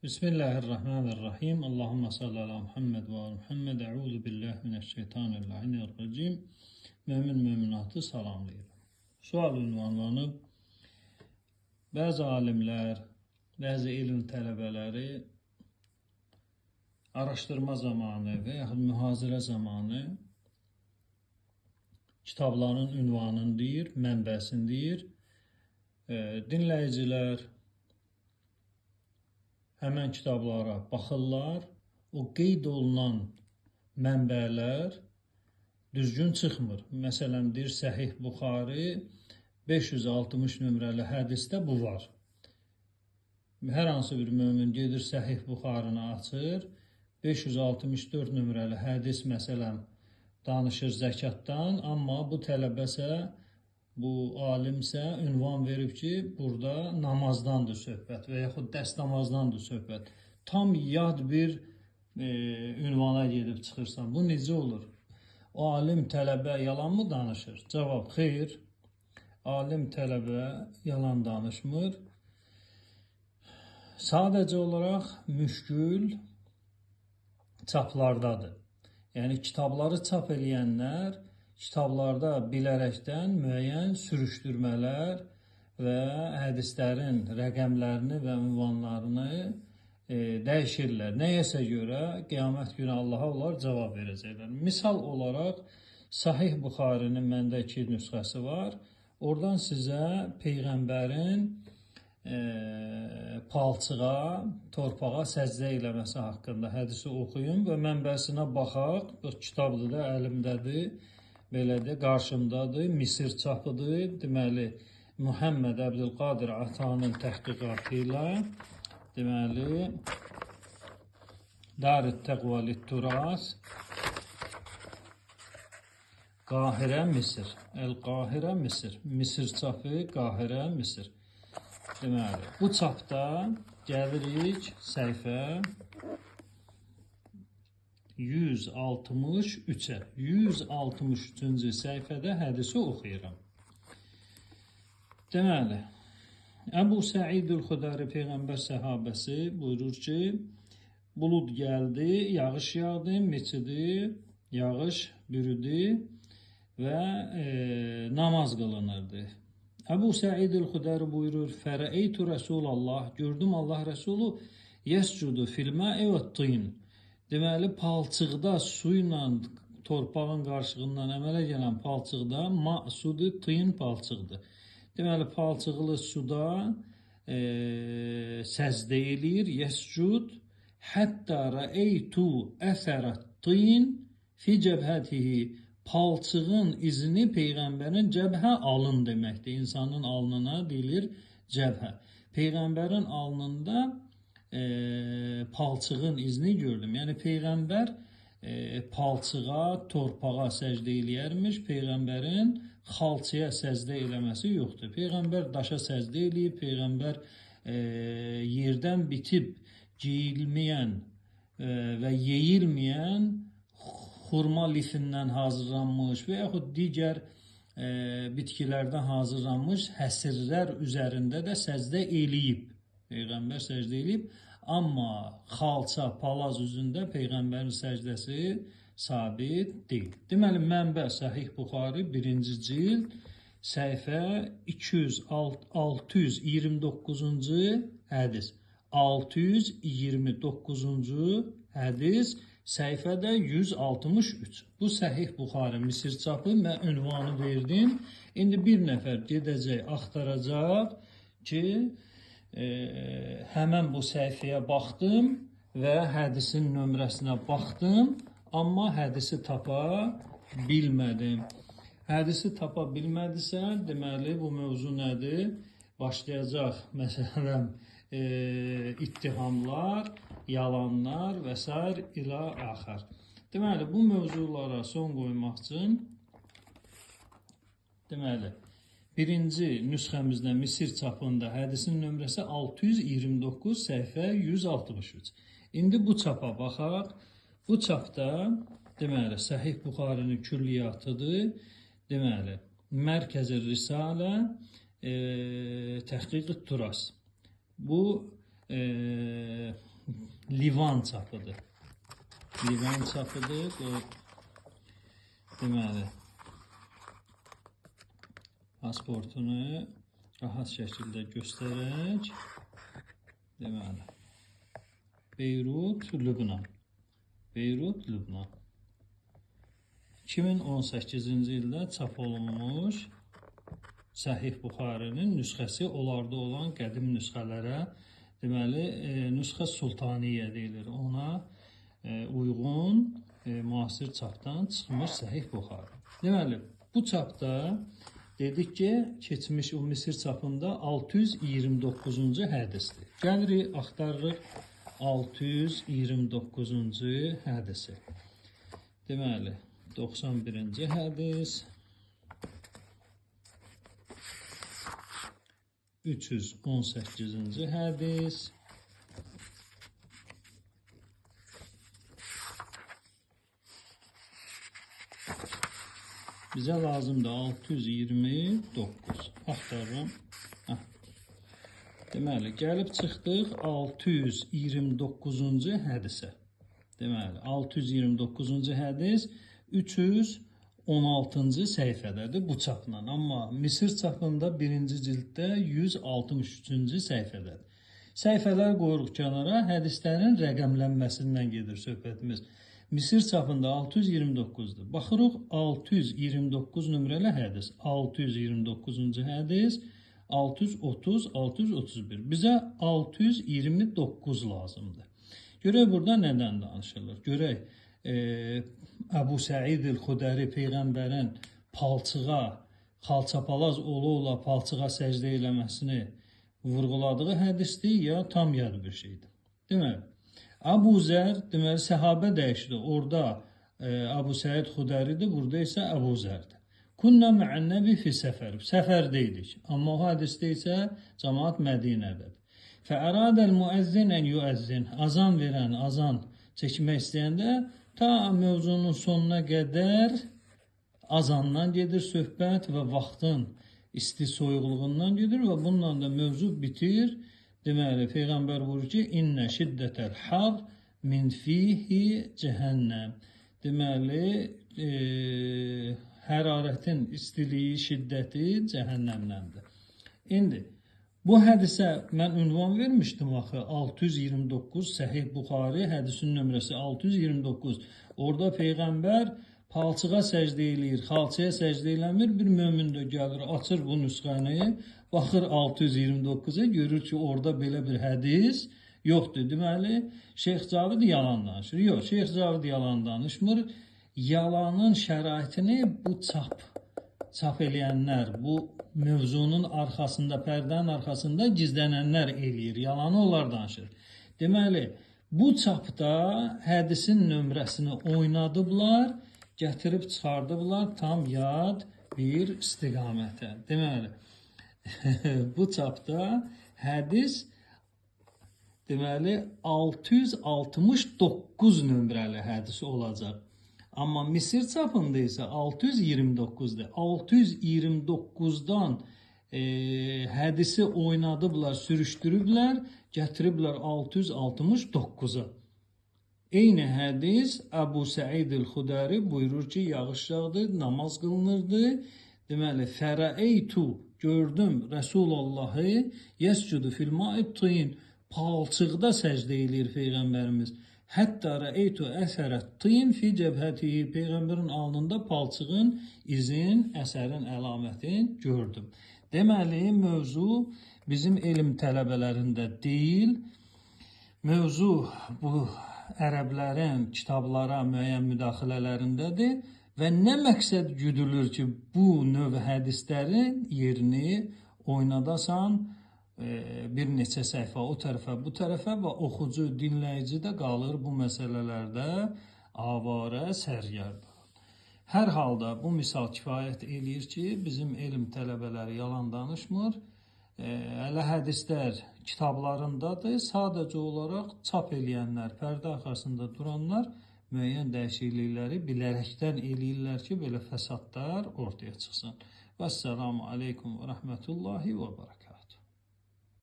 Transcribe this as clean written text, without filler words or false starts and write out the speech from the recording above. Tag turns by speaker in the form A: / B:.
A: Bismillahirrahmanirrahim. Allahümme salli ala Muhammed ve ala Muhammed. Euzu billahi mineşşeytanirracim. Mömin möminatı salamlayıram. Sual ünvanlanıb. Bəzi alimlər, bəzi elm tələbələri araşdırma zamanı və yaxud mühazirə zamanı kitabların ünvanını deyir, mənbəsini deyir. Dinləyicilər həmən kitablara baxırlar, o qeyd olunan mənbələr düzgün çıxmır. Məsələn, deyir Səhih Buxari 560 nömrəli hədisdə bu var. Hər hansı bir mömin gedir Səhih Buxarını açır, 564 nömrəli hədis məsələn danışır zəkatdan, amma bu tələbəsə, bu alimsə ünvan verib ki, burada namazdandır söhbət və yaxud dəstnamazdandır söhbət. Tam yad bir ünvana gedib çıxırsan. Bu necə olur? O alim tələbə yalan mı danışır? Cavab xeyr. Alim tələbə yalan danışmır. Sadəcə olaraq müşkül çaplardadır. Yəni kitabları çap eləyənlər kitablarda bilərəkdən müəyyən sürüşdürmələr və hədislərin rəqəmlərini və ünvanlarını dəyişirlər. Nəyəsə görə qiyamət günü Allaha onlar cavab verəcəklər. Misal olaraq Sahih Buxarinin məndə iki nüsxəsi var. Oradan sizə Peyğəmbərin palçığa, torpağa səcdə eləməsi haqqında hədisi oxuyun və mənbəsinə baxaq. Bu kitabdır da, əlimdədir. Belədir, qarşımdadır, Misir çapıdır. Deməli, Muhammed Əbdülqadir Atanın təhqiqatı ilə, deməli, Dar-ı Təqva lit-Turas, Qahirə, Misir. El-Qahirə, Misir. Misir çapı, Qahirə, Misir. Deməli, bu çapda gəlirik səhifə 163-ə. 163-cü səhifədə hədisi oxuyuram. Deməli, Əbu Səid-ül-Xudari Peyğəmbər səhabəsi buyurur ki, bulud gəldi, yağış yağdı, meçidi, yağış bürüdü və namaz qılınırdı. Əbu Səid-ül-Xudari buyurur, Fərəeytu Rəsulallah, gördüm Allah Rəsulu, yescudu fil-mə'i və-tin. Deməli, palçıqda su ilə torpağın qarışığından əmələ gələn palçıqda ma sudur, tin palçıqdır. Deməli, palçıqlı suda səcdə eləyir, yescud, hətta rəeytu əsərət tin fi cəbhətihi. Palçığın izini Peyğəmbərin cəbhə alın deməkdir. İnsanın alnına deyilir cəbhə. Peyğəmbərin alnında palçığın izini gördüm. Yəni Peyğəmbər palçığa, torpağa səcdə eləyərmiş. Peyğəmbərin xalçaya səcdə eləməsi yoxdur. Peyğəmbər daşa səcdə eləyib, Peyğəmbər yerdən bitib geyilməyən və yeyilməyən xurma lifindən hazırlanmış və yaxud digər bitkilərdən hazırlanmış həsirlər üzərində də səcdə eləyib. Peyğəmbər səcdə eləyib, amma xalça, palaz üzündə Peyğəmbərin səcdəsi sabit deyil. Deməli, mənbə Səhih Buxari 1-ci cild, səhifə 629-cu hədis. 629-cu hədis, səhifədə 163. Bu Səhih Buxari Misir çapı, mən ünvanı verdim. İndi bir nəfər gedəcək, axtaracaq ki, həmən bu səhifəyə baxdım və hədisin nömrəsinə baxdım, amma hədisi tapa bilmədim. Hədisi tapa bilmədisə, deməli, bu mövzu nədir? Başlayacaq, məsələn, ittihamlar, yalanlar və s. ilə axar. Deməli, bu mövzulara son qoymaq üçün, deməli, birinci nüsxəmizdə Misir çapında hədisin nömrəsi 629, səhifə 163. İndi bu çapa baxaq. Bu çapda, deməli, Səhih Buxarinin külliyyatıdır. Deməli, Mərkəzi Risalə, Təhqiq-i Turas. Bu Livan çapıdır. Livan çapıdır. Deməli, pasportunu rahat şəkildə göstərək. Deməli, Beyrut, Lübnan. Beyrut, Lübnan. 2018-ci ildə çap olunmuş Səhih Buxarinin nüsxəsi onlarda olan qədim nüsxələrə, deməli, nüsxə Sultaniyyə deyilir. Ona uyğun müasir çapdan çıxmış Səhih Buxari. Deməli, bu çapda dedik ki, keçmiş o Misir çapında 629-cu hədisdir. Gəlirik, axtarırıq 629-cu hədisi. Deməli, 91-ci hədis, 318-ci hədis, bizə lazımdır 629. Axtarıram. Deməli, gəlib çıxdıq 629-cu hədisə. Deməli, 629-cu hədis 316-cı səhifədədir bu çapla. Amma Misir çapında birinci cilddə 163-cü səhifədədir. Səhifələr qoyuruq kənara, hədislərin rəqəmlənməsindən gedir söhbətimiz. Misir çapında 629-dur. Baxırıq 629 nömrəli hədis. 629-cu hədis 630, 631. Bizə 629 lazımdır. Görək burada nədən danışılır? Görək Əbu Səid el-Xudəri peyğəmbərin palçığa, xalçapalaz ola-ola palçığa səcdə eləməsini vurğuladığı hədisdir ya tam yad bir şeydir. Deməli, Əbu Zər, deməli, səhabə dəyişdi. Orada Əbu Səid Xudəridir, burada isə Əbu Zərdir. Kunna mə'ən-nəbi fi səfər. Səfərdə idik. Amma o hədisdə isə cəmaat Mədinədədir. Fəəradəl müəzzin ən yüəzzin. Azan verən, azan çəkmək istəyəndə ta mövzunun sonuna qədər azandan gedir söhbət və vaxtın isti soyuqluğundan gedir və bununla da mövzu bitir. Deməli, Peyğəmbər buyurur ki, İnnə şiddətəl har min fihi cəhənnəm. Deməli, hərarətin istiliyi, şiddəti cəhənnəmdəndir. İndi, bu hədisə mən ünvan vermişdim axı, 629 Səhih Buxari hədisin nömrəsi 629. Orada Peyğəmbər palçığa səcdə eləyir, xalçaya səcdə eləmir. Bir mömin də gəlir, açır bu nüsxəni, baxır 629-a, görür ki, orada belə bir hədis yoxdur. Deməli, Şeyx Cavid yalan danışır. Yox, Şeyx Cavid yalan danışmır. Yalanın şəraitini bu çap eləyənlər, bu mövzunun arxasında, pərdənin arxasında gizlənənlər eləyir. Yalanı onlar danışır. Deməli, bu çapda hədisin nömrəsini oynadıblar, gətirib çıxardıblar tam yad bir istiqamətə. Deməli, bu çapda hədis deməli, 669 nömrəli hədis olacaq. Amma Misir çapında isə 629-dur. 629-dan hədisi oynadıblar, sürüşdürüblər, gətiriblər 669-a. Eyni hədis Əbu Səid el-Xudəri buyurur ki, yağış yağdı, namaz qılınırdı. Deməli, fərəeytu, gördüm Rəsulullahı yescudu fil ma'i tin, palçıqda səcdə eləyir Peyğəmbərimiz. Hətta rəeytu əsərət tin fi cəbhətihi, Peyğəmbərin alnında palçığın izin, əsərin əlamətini gördüm. Deməli, mövzu bizim elm tələbələrində deyil. Mövzu bu ərəblərin kitablara müəyyən müdaxilələrindədir və nə məqsəd güdülür ki, bu növ hədislərin yerini oynadasan bir neçə səhifə o tərəfə, bu tərəfə və oxucu, dinləyici də qalır bu məsələlərdə avarə, sərgərdan. Hər halda bu misal kifayət eləyir ki, bizim elm tələbələri yalan danışmır. Hələ hədislər kitablarındadır. Sadəcə olaraq çap eləyənlər, pərdə arxasında duranlar müəyyən dəyişiklikləri bilərəkdən eləyirlər ki, belə fəsadlar ortaya çıxsın. Vəssalamu aleykum və rəhmətullahi və bərəkatuhu.